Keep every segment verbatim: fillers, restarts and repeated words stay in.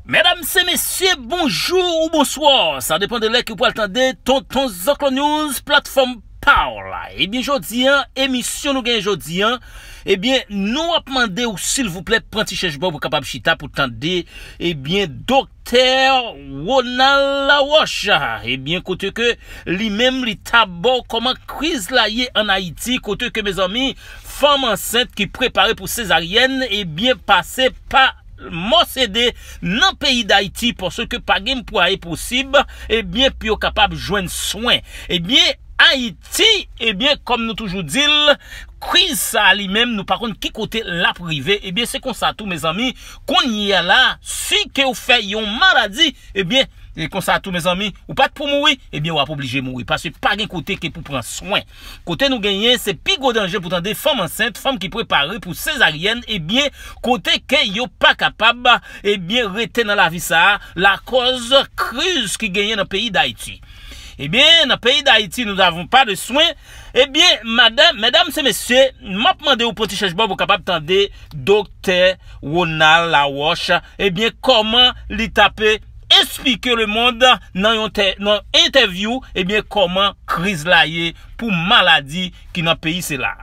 Medam e mesye, bonjou ou bonswa. Sa depann de lè ke w pral tande Tonton Zoklo News, platfòm pa w la. Ebyen, jodi a, emisyon nou gen jodi a, ebyen, nou ap mande w, silvouplè, pran ti chèch bò pou kapab chita pou tande, ebyen, Doktè Ronald Laroche. Ebyen, kote ke li menm, li ta ba w kòman kriz la ye ann Ayiti, kote ke, mezanmi, fanm ansent ki prepare pou sezaryèn, ebyen, pase pa mòsede nan peyi Dayiti, paske pa gen pwayen posib, ebyen, pou yo kapab jwenn swen. Ebyen, Ayiti, ebyen, kòm nou toujou di l, kriz sa a li menm, nou pa konn ki kote l ap rive. Ebyen, se konsa tou, mezanmi, kounye a la, si ke w fè yon maladi, ebyen, e konsa tou, mezanmi, ou pa t pou mouri, ebyen, w ap oblije mouri, paske pa gen kote ke pou pran swen. Kote nou genyen, se pi gwo danje pou tande fanm ansent, fanm ki prepare pou sezaryèn, ebyen, kote ke yo pa kapab, ebyen, rete nan lavi sa a, lakòz kriz ki genyen nan peyi Dayiti. Ebyen, nan peyi Dayiti, nous n'avons pas de soins. Ebyen, madam, medam e mesye, m ap mande w pran ti chèch bò pou kapab tande Doktè Ronald Laroche, ebyen, kòman li t ap esplike lemonn nan yon tè-, nan entèvyou, ebyen, kòman kriz la ye pou maladi ki nan peyi sila.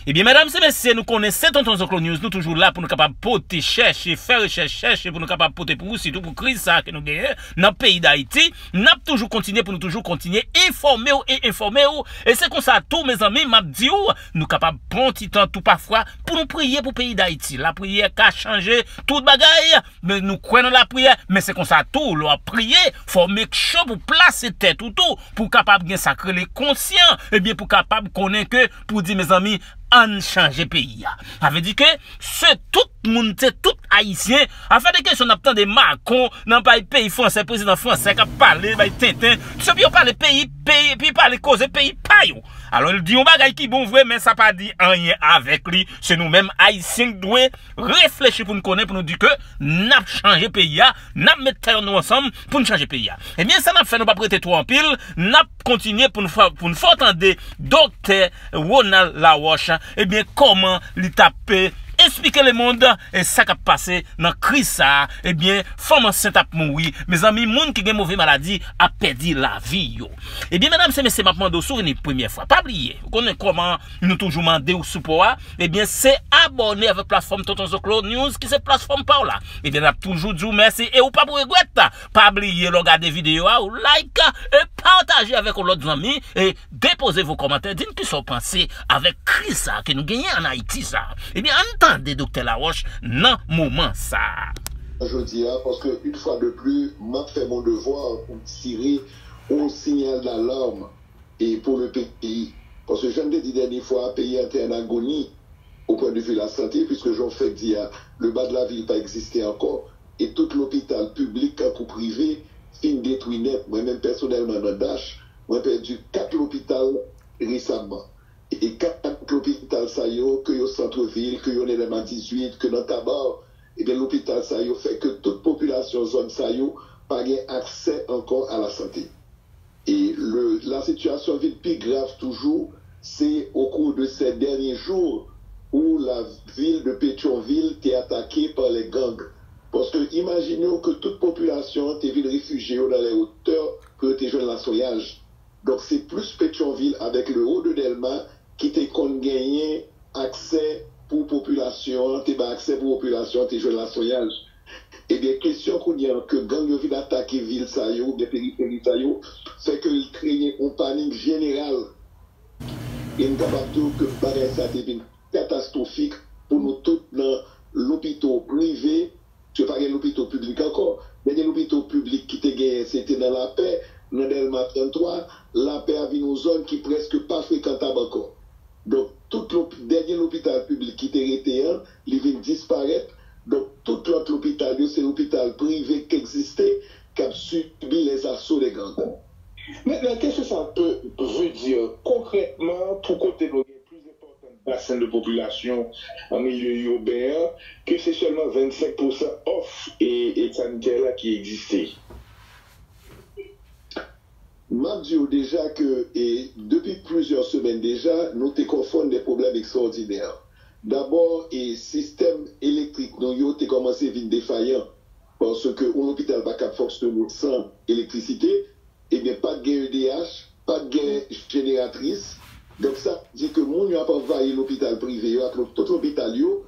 Ebyen, medam e mesye, nou konnen se Tonton Zoklo News, nou toujou la pou nou kapab pote chèche, fè rechèch chèche, pou nou kapab pote pou ou, sitou pou kriz sa a ke nou genyen nan peyi Dayiti. N ap toujou kontinye pou nou toujou kontinye enfòme w e enfòme w. E se konsa tou, mezanmi, m ap di w, nou kapab pran ti tan tou pafwa pou nou priye pou peyi Dayiti. Lapriyè ka chanje tout bagay, men nou kwè nan lapriyè, men se konsa tou, lè w ap priye, fò w make sure pou plase tèt ou tou, pou w kapab gen sa k rele konsyan, ebyen, pou w kapab konnen ke, pou w di, mezanmi, ann chanje peyi a. Sa vle di ke se tout moun, se tout Ayisyen. Afè de kesyon n ap tande Macron nan bay peyi fransè, prezidan fransè k ap pale, bay tenten. Se pou yo pale peyi, peyi, epi pale koze peyi pa yo. Alò, l di yon bagay ki bon vre, men sa pa di anyen avèk li. Se nou menm Ayisyen k dwe reflechi pou n konnen, pou nou di ke n ap chanje peyi a, n ap met tèt nou ansanm pou n chanje peyi a. Ebyen, sa n ap fè, nou p ap rete twò anpil, n ap kontinye pou n fè, pou n fè w tande Doktè Ronald Laroche, ebyen, kòman li t ap, eh, esplike lemonn, eh, sa k ap pase nan kriz sa a, ebyen, fanm ansent ap mouri, mezanmi, moun ki gen move maladi ap pèdi lavi yo. Ebyen, medam e mesye, m ap mande w, si w vini premyè fwa, pa bliye, ou konnen kòman nou toujou mande w sipò a, ebyen, se abòne avèk platfòm Tonton Zoklo News, ki se platfòm pa w la. Ebyen, n ap toujou di w mèsi e ou p ap regrèt. Pa bliye, lè w gade videyo a, ou like e pataje avèk yon lòt zanmi e depoze vo kòmantè, di n kisa w panse avèk kriz sa a ke nou genyen ann Ayiti sa a. Ebyen, ann tande Doktè Laroche nan moman sa a. Jodi a, paske, une fois de plus, m ap fè mon devoir pou m tire yon sinyal d'alarme e pou le peyi. Paske, jan m te di dènye fwa, peyi an te an agoni au point de vue la santé, puisque, jan w fèk di a, le bas de la ville pa egziste ankò, e tout lopital piblik kankou prive fin detwi nèt. Mwen menm pèsonèlman nan Dash, mwen pèdi kat lopital resaman. E kat lopital sa yo, ke yo santrevil, ke yo nan Dèlma dizuit, ke nan Taba, ebyen, lopital sa yo fè ke tout popilasyon zòn sa yo pa gen aksè ankò a la santé. E le, la situation vin pi grav toujou, se au cours de ces derniers jours où la ville de Pétion-Ville te attaquée par les gangs. Paske imajine w ke tout popilasyon an te vin refijye yo nan les hauteurs pou yo te jwenn laswenyaj. Donk, se plis Petyonvil avèk le haut de Dèlma ki te konn genyen aksè pou popilasyon an, te bay aksè pou popilasyon an te jwenn laswenyaj. Ebyen, kesyon kounye a ke gang yo vin atake vil sa yo, oubyen periferi sa yo, fè ke l kreye yon panik jeneral. E m kapab di w ke bagay sa te vin katastwofik pou nou tout nan lopito prive, yo pa gen lopito piblik ankò. Dènye lopito piblik ki te genyen, se te nan Lapè, nan Dèlma tranntwa. Lapè a vin yon zòn ki prèske pa frekantab ankò. Donk, tout lop-, dènye lopital piblik ki te rete an, li vin disparèt. Donk, tout lòt lopital yo, se lopital prive k egziste, k ap sibi les assauts des gangs. Maintenant, qu'est-ce que ça peut, veut dire concrètement pour côté de basin de population en milieu urbain, que c'est seulement vingt-cinq pour cent off et, et sanitaire là qui existe. M ap di w deja ke, e, depi plizyè semèn deja, nou te konfwont de pwoblèm ekstraòdinè. Dabò, e, sistèm elektrik nou yo te kòmanse vin defayan. Paske yon lopital pa kab fonksyone san elektrisite, ebyen, pa t gen E D H, pa t gen jeneratris. Donk, sa di ke moun yo ap anvayi lopital prive yo ak tout lopital yo,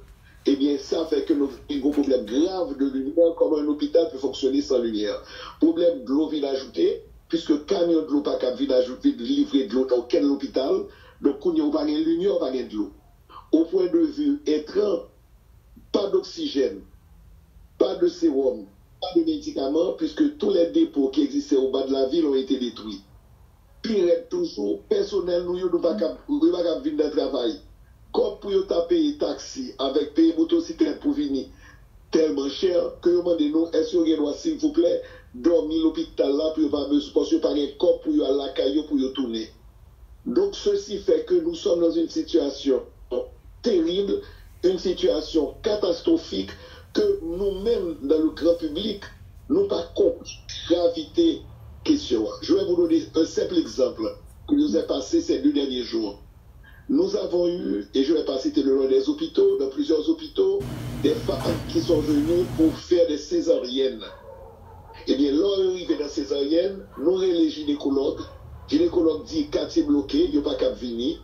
ebyen, sa fè ke nou gen yon pwoblèm grav de limyè. Kòman yon lopital pe fonksyone san limyè? Pwoblèm dlo vin ajoute, piske kamyon dlo pa kab vin ajoute, vin livre dlo nan okenn lopital. Donk, kounye a, ou pa gen limyè, ou pa gen dlo. Au point de vue entran, pa d'oksijèn, pa de sewòm, pa de medikaman, puisque tous les dépôts qui existaient au bas de la ville ont été détruits. Pi rèd toujou, pèsonèl nou yo, nou pa kab, yo pa kab vin nan travay. Kòb pou yo ta peye taksi avèk peye motosiklèt pou vini tèlman chè ke yo mande nou, èske yo gen dwa, silvouplè, dòmi lopital la pou yo pa bezwen, paske yo pa gen kòb pou yo al lakay yo pou yo tounen. Donc, ceci fait que nous sommes dans une situation terrible, une situation catastrophique que nous-mêmes, dans le grand public, nou pa konprann gravite kesyon an. Je vais vous donner un simple exemple que nous a passé ces deux derniers jours. Nous avons eu, et je ne vais pas citer le nom des hôpitaux, dans plusieurs hôpitaux, des femmes qui sont venues pour faire des césariennes. Ebyen, lè yo rive nan sezaryèn, nou rele jinekològ. Jinekològ di katye bloke, yo pa kab vini.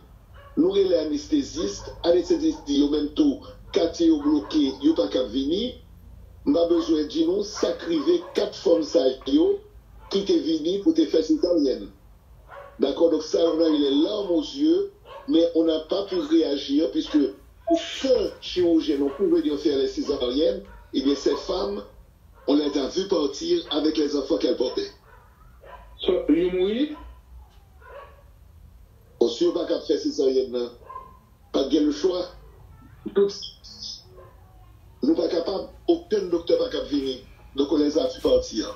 Nou rele anestezis, anestezis di yo menm tou, katye yo bloke, yo pa kab vini. M pa bezwen di nou sa k rive kat fanm sa yo ki te vini pou te fè sezaryèn. Dakò, donk sa yo nan les larmes aux yeux, mais on n'a pas pu réagir puisque aucun chirurgien n'ont pu venir faire les césariennes, eh bien ces femmes, on les a vues partir avec les enfants qu'elles portaient. So, yo mouri? Bon, si yo pa kab fè sezaryèn nan, pa t gen le choix. Tout, nou pa kapab, okenn doktè pa kab vini. Donk, on les a vues partir.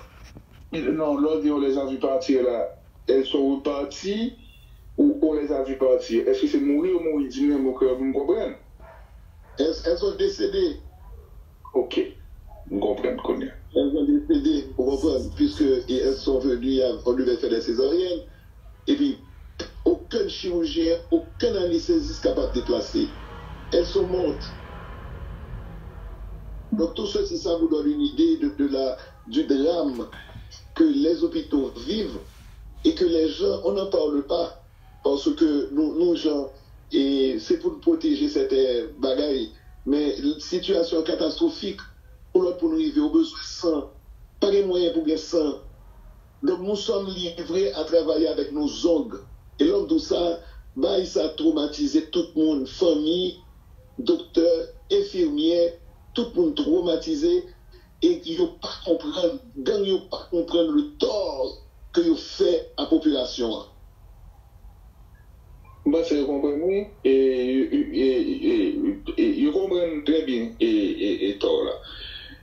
Non, lè w di on les a vues partir la, elles sont reparties ou on les a vues partir? Èske se mouri yo mouri? Di m nan mo kreyòl pou m konprann. Elles, elles sont décédées. Ok. M konprann kounye a. Elles ont décédé, vous comprenez, puisque et elles sont venues, on devait faire des césariennes. Epi, okenn chirijyen, okenn anestezis kapab deplase. Elles sont mortes. Donc, tout ceci, ça vous donne une idée de, de la, du drame que les hôpitaux vivent et que les gens, on n'en parle pas. Paske nou, nou jan, e se pou n pwoteje sèten bagay, men sitiyasyon katastwofik, pou lòt pou n rive, ou bezwen san. Pa gen mwayen pou gen san. Donc, nous sommes livrés à travailler avec nos ongles. E lè m di w sa, bagay sa twomatize tout moun, fanmi, doktè, enfimyè, tout moun twomatize e yo pa konprann, gang yo pa konprann le tort ke yo fè a popilasyon an. M panse yo konprann wi, e, e, e, e, yo konprann trè byen e, e, e tò la.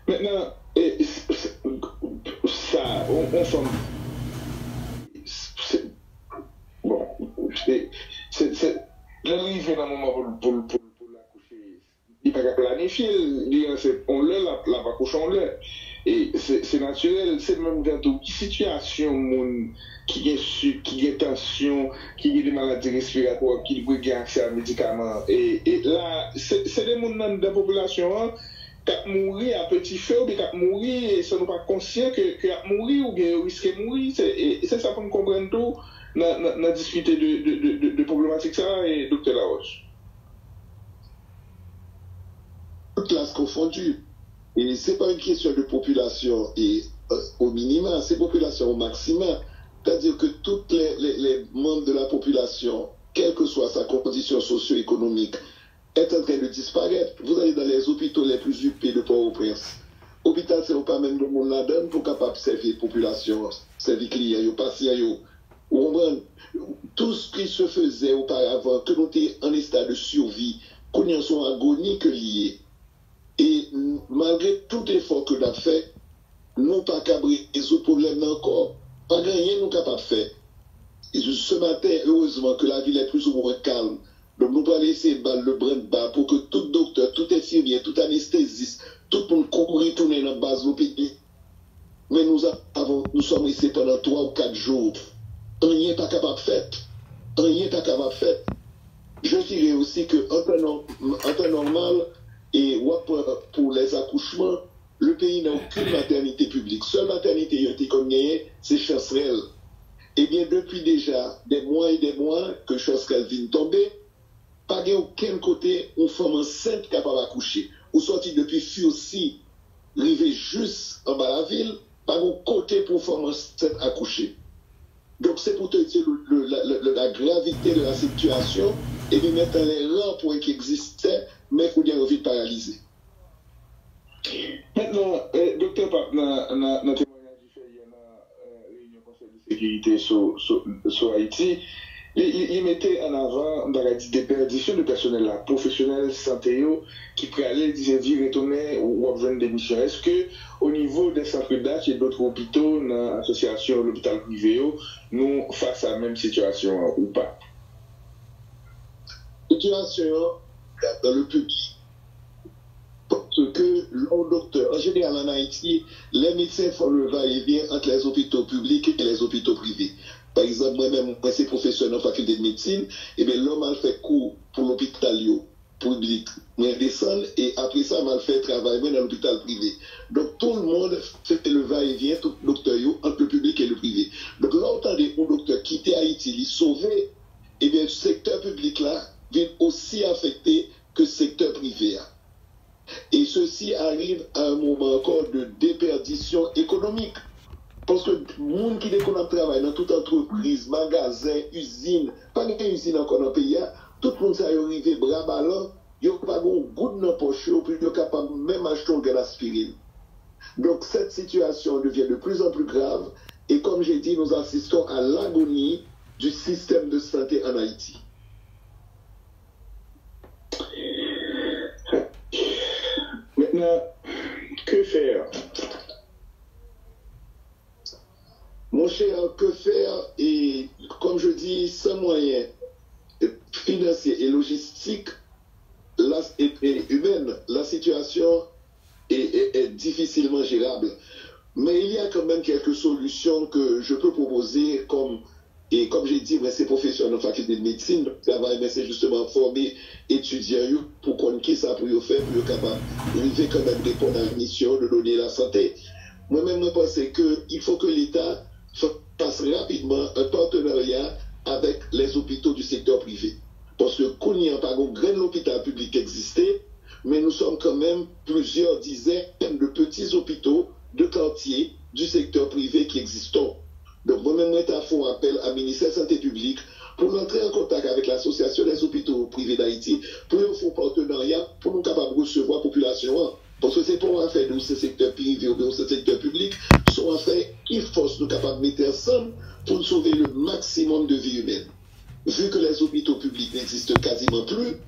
Mentnan, e, s- s- sa, on, on fanm, se, bon, se, se, se, lè l rive nan moman pou l, pou l, pou l, pou l akouche, li pa ka planifye l, li ansent on lè, l ap, l ap akouche on lè. E se, se natirèl, se menm jan tou, ki sitiyasyon moun ki gen sik, ki gen tansyon, ki gen de maladi respiratwa, ki dwe gen aksè a medikaman. E, e la, se, se de moun nan, nan popilasyon an k ap mouri a peti fe oubyen k ap mouri e san nou pa konsyan ke, ke y ap mouri oubyen yo riske mouri. Se, e, se sa pou n konprann tou nan, nan, nan diskite de, de, de, de, de pwoblematik sa a, e, Doktè Laroche. Toutes classes confondues. Et c'est pas une question de population et euh, au minima, c'est population au maxima. C'est-à-dire que tous les, les, les membres de la population, quelle que soit sa condition socio-économique, est en train de disparaître. Vous allez dans les hôpitaux les plus huppés de Port-au-Prince. Hôpital, c'est pas même de monde là-dedans pour capable servir la population, servir client, les patients. Ou konprann? Tout ce qui se faisait auparavant, ke nou te an état de survie, kounye a se yon agoni ke li ye. E malgre tout efò ke n ap fè, nou pa kab rezoud pwoblèm nan ankò. Pa gen anyen nou kapab fè. E se maten, erezman ke lavil est plus ou moins calme. Donk nou pral eseye ba l le brann ba pou ke tout doktè, tout enfimyè, tout anestezis, tout moun kouri tounen nan baz lopital. Men nou avon, nou sòm rete pandan twa ou kat jou. Anyen pa kapab fèt. Anyen pa kapab fèt. Je dirais aussi que en temps, norm- en temps normal, e w ap pran pou les accouchements, le peyi nan okenn matènite piblik. Sèl matènite yo te konn genyen, se Chansrèl. Ebyen, depi deja des mois et des mois ke Chansrèl vin tonbe, pa gen okenn kote yon fanm ansent kapab akouche. Ou sòti depi Fursi, rive jis anba lavil, pa gen yon kote pou yon fanm ansent akouche. Donk, se pou te di le, le, la, la, la gravité de la situation, epi maintenant les rangs pourraient qui existaient, men kounye a yo vin paralize. Mentnan, eh, Doktè Pape nan, nan, nan temwayaj li fè yè nan eh, reyinyon Konsèy de Sekirite sou, sou, sou Ayiti, li, li, li mete an avan, m ta ka di, depèdisyon de pèsonèl la, pwofesyonèl sante yo ki prale, li di se vire tounen, w ap jwenn demisyon. Èske, o nivo de Centre Dash e dòt opito nan asosyasyon lopital prive yo, nou fas a menm sitiyasyon an ou pa? Sitiyasyon an, dans le public, paske lè yon doktè, an jeneral ann Ayiti, les médecins font le va-et-vient entre les hôpitaux publics et les hôpitaux privés. Pa egzanp, mwen menm, mwen se pwofesè nan fakilte de medsin, ebyen, lè m al fè kou pou lopital yo, piblik, mwen desann, e apre sa, m al fè travay mwen nan lopital prive. Donk, tout le monde fait le va-et-vient, tout doktè yo, entre le public et le privé. Donk, lè w tande yon doktè kite Ayiti, li sove, ebyen, sektè piblik la vin osi afekte ke sektè prive a. Et ceci arrive à un moment encore de déperdition économique. Paske moun ki te konn ap travay nan tout antrepriz, magazen, izin, pa gen izin ankò nan peyi a, tout moun sa yo rive bra balan, yo pa gen yon goud nan pòch yo pou yo kapab menm achte yon grenn aspirin. Donc cette situation devient de plus en plus grave et comme j'ai dit, nous assistons à l'agonie du système de santé en Haïti. Maintenant, que faire? Mon cher, que faire? Et comme je dis, sans moyens financiers et logistiques, la, et, et humaines, la situation est, est, est difficilement gérable. Mais il y a quand même quelques solutions que je peux proposer comme E kòm je di, mwen se pwofesè nan fakilte de medsin, travay mwen se jisteman fòme etidyan yo pou konn kisa pou yo fè pou yo kapab rive kanmenm reponn a misyon yo de donner la santé. Mwen menm mwen panse ke il faut que l'État fasse rapidement un partenariat avec les hôpitaux du secteur privé. Paske kounye a pa gon grenn lopital piblik ki egziste, mais nous sommes quand même plusieurs dizaines de petits hôpitaux de quartier du secteur privé qui existent. Donk, mwen menm, mwen ta fè yon apèl a Ministè Sante Piblik pou l antre an kontak avèk L'association des hôpitaux privés d'Haïti pou yo fè yon patenarya pou nou kapab resevwa popilasyon an. Paske se pa yon afè de ou se sektè prive oubyen ou se sektè piblik, se yon afè ki fòs nou kapab mete ansanm pou n sove le maximum de vies humaines. Vu que les hôpitaux publics n'existent quasiment plus,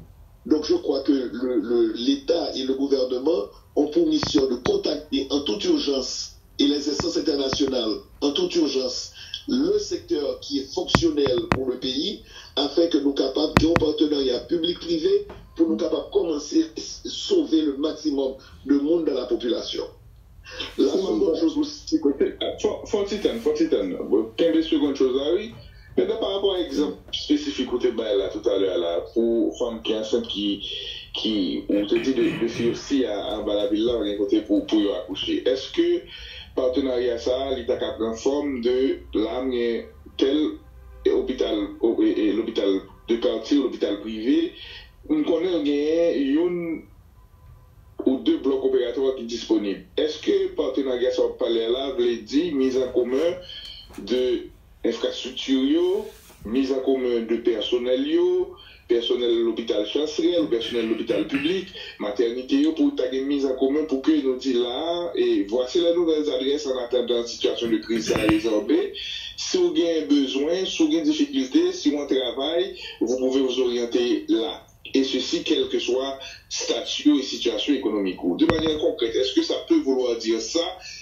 donc je crois que le, le, l'État et le gouvernement ont pour mission de contacter en toute urgence et les instances internationales en toute urgence le secteur qui est fonctionnel pour le pays afin que nou kapab gen yon patenarya piblik prive pou nou kapab kòmanse sove le maximum de moun dans la population. La seconde chose aussi, fon ti tann, fon ti tann. Kenbe seconde chose la, wi. Maintenant, par rapport à l'exemple spécifique que tu as là tout à l'heure là, pour femme qui est enceinte, qui, qui, ou te di de, de fi osi a, anba lavil la, pa gen kote pou, pou yo akouche. Èske patenarya sa a, li ta ka pran fòm de, la, m gen tèl opital, e, e, lopital de katye, lopital prive, m konnen l genyen youn ou de blòk operatwa ki disponib. Èske patenarya sa w ap pale a la vle di mise en commun de enfrastrikti yo, mise en commun de pèsonèl yo, pèsonèl lopital Chansrèl, pèsonèl lopital piblik, matènite yo, pou ta gen mise en commun pou ke nou di la, et voici les nouvelles adresses en attendant situation de crise sa rezòbe. Si w gen bezwen, si w gen difikilte, si w an travay, vous pouvez vous orienter là. Et ceci, quel que soit statut et situation économique ou. De manière concrète, est-ce que ça peut vouloir dire ça?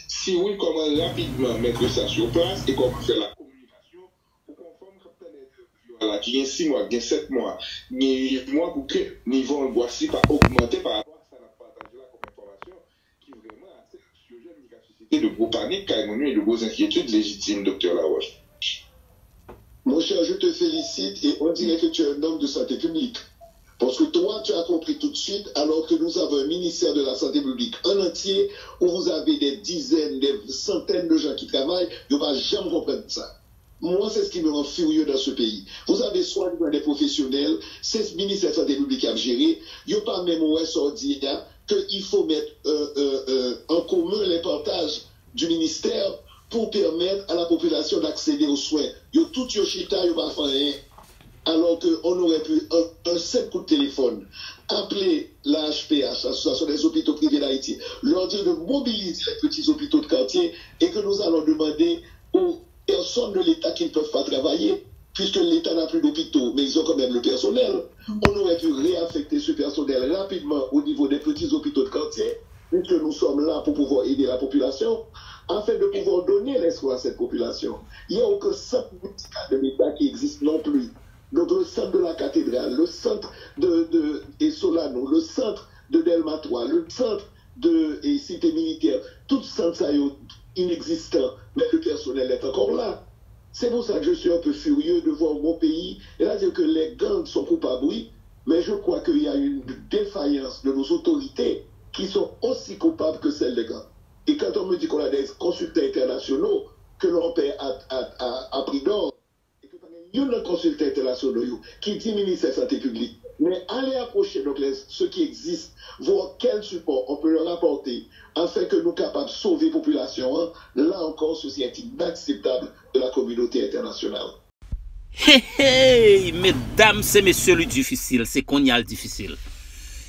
Si oui, comment rapidement mettre ça sur place et comment faire la communication pour qu'on forme capitaine la ki gen sis mwa, ki gen sèt mwa, ki gen uit mwa pou ke nivo anngwas li pa ogmante pa rapò a sa n ap pataje la kòm enfòmasyon ki vrèman ase anksiyojèn, ki ka sisite de gwo panik kay moun yo e de gwo enkyetid lejitim, Doktè Laroche. Mon cher, je te félicite et on dirait que tu es un homme de santé publique. Parce que toi, tu as compris tout de suite, alors que nous avons un ministère de la Santé publique en entier, où vous avez des dizaines, des centaines de gens qui travaillent, yo pa janm konprann sa. Moi, c'est ce qui me rend furieux dans ce pays. Vous avez soi-disant des professionnels, se ministè sante piblik y ap jere, yo pa menm wè sa w di a, que il faut mettre euh, euh, euh, en commun les partages du ministère pour permettre à la population d'accéder aux soins. Yo tout yo chita, yo pa fè anyen. Alors que on aurait pu, un, un simple coup de téléphone, appeler la H P H, l'Association des hôpitaux privés d'Haïti, leur dire de mobiliser les petits hôpitaux de quartier et que nous allons demander aux personnes de l'État qui ne peuvent pas travailler, puisque l'État n'a plus d'hôpitaux, mais ils ont quand même le personnel. On aurait pu réaffecter ce personnel rapidement au niveau des petits hôpitaux de quartier, puisque nous sommes là pour pouvoir aider la population, afin de pouvoir donner les soins à cette population. Il n'y a aucun centre médical de l'État qui existe non plus. Donc le centre de la cathédrale, le centre de, de et Solano, le centre de Delma trois, le centre de et Cité Militaire, tout sant sa yo inexistant, mais le personnel est encore là. C'est pour ça que je suis un peu furieux de voir mon pays, c'est-à-dire que les gangs sont coupables, oui, mais je crois qu'il y a une défaillance de nos autorités qui sont aussi coupables que celles des gangs. Et quand on me dit qu'on a des consultants internationaux que l'on paie à, à, à, à prix d'or, et que pa gen youn nan konsiltan entènasyonal yo ki di ministè sante piblik, mais allez approcher donc les, ceux qui existent, voir quel support on peut leur apporter afin que nous capables sauver population, hein. Là encore, ceci est inacceptable de la communauté internationale. Hey, hey, medam e mesye, li difisil, se kounye a l difisil.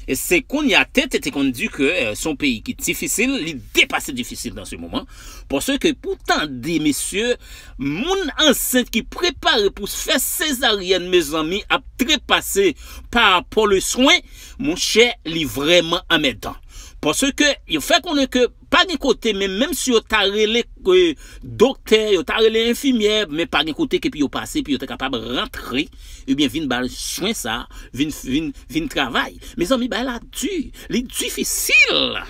E se kounye a, Tete te konn di ke se yon peyi ki difisil, li depase difisil nan se moman. Paske pou tande mesye, moun ansent ki prepare pou fè sezaryèn, mezanmi, ap trepase pa rapò le swen, monchè, li vrèman anmèdan. Paske yo fè konnen ke pa gen kote, men menm si yo ta rele doktè, yo ta rele enfimyè, men pa gen kote ke pou yo pase pou yo ta kapab rantre, ebyen vin ba l swen sa, vin vin vin travay. Mezanmi, bagay la di, li difisil.